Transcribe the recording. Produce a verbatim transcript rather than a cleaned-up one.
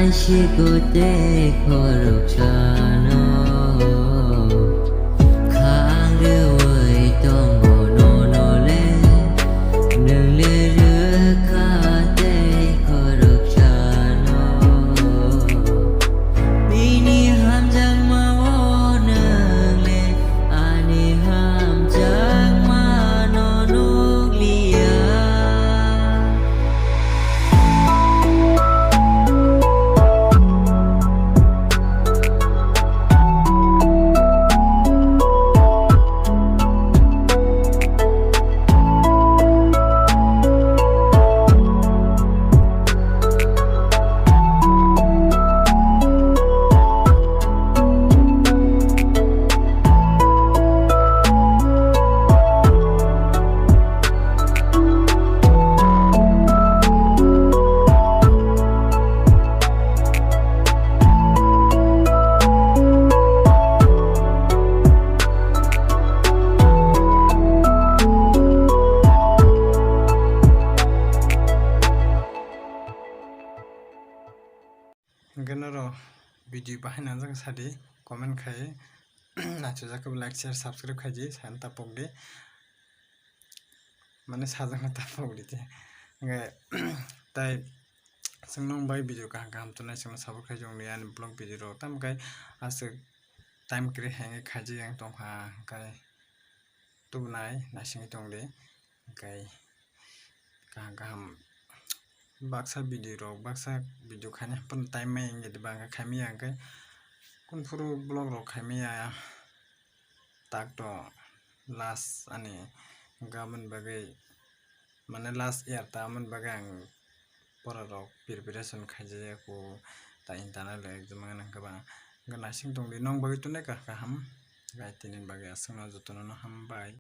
Siko tei khoroksano khangrwi tongo nono le, nwng le rwkha tei khoroksano. Bini hamjakmao nwng le ani hamjakmano nukliya. Hwnkhe norok video bahai nangjak sadi, comment khai, naisajak khe like, share, subscribe khaidi, saina tapokdi, mane sajakna tapokdi te. Hwnkhe tai chwng nong bai video kaham kaham tongnai chwngno support khai jongdi ani vlog video rok, tamo khe aswk time kwrwi hai khe khaijak yang tongkha, hwnkhe tubunai naisingwi tongdi, hwnkhe kaham kaham baksa video rok, baksa video khaina haphano time maya wngya diba, hwnkhe khaimaya, hwnkhe kunphuru vlog rok khaimaya, tak to last ani, hwnkhe aboni bagwi mane last year ta, aboni bagwi ang pora rok preparation khaijaya kho, ta internal exam wngkha ba, hwnkhe naising tongdi, nong bagwi tongdi kha kaham, gai tini bagwi aswkno jotono no hambai.